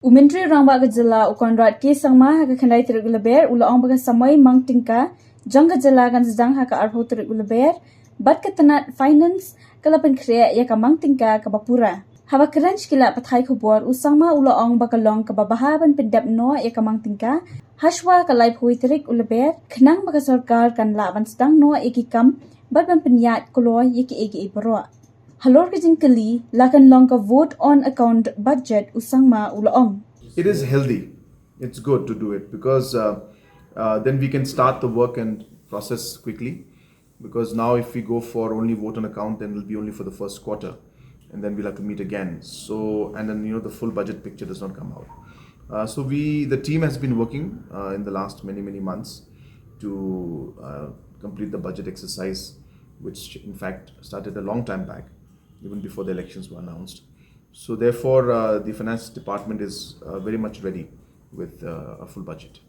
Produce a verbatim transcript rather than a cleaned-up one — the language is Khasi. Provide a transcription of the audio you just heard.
U Myntri Rangbah ka jylla u Conrad K Sangma ha ka khyndai tarik u Lber u la ong ba ka samoi mang tyngka jong ka jylla kan sdang ha ka arphew tarik u Lber, bad ka tnat finance ka la pynkhreh ïa ka mang tyngka kaba pura. Haba kren sha ki lad pathai khubor u Sangma u la ong ba ka long kaba bha ban pyndep noh ïa ka mang tyngka hashwa ka laiphew tarik u Lber, khnang ba ka sorkar kan lah ban sdang noh ïa ki kam bad ban pynïaid kloi ïa kiei kiei baroh. Halor ka jingkylli la kan long ka vote on account budget u Sangma u la ong. It is healthy. It's good to do it because uh, uh, then we can start the work and process quickly. Because now, if we go for only vote on account, then it'll be only for the first quarter, and then we'll have to meet again. So, and then you know the full budget picture does not come out. Uh, so we, the team has been working uh, in the last many many months to uh, complete the budget exercise, which in fact started a long time back, even before the elections were announced. So therefore, uh, the finance department is uh, very much ready with uh, a full budget.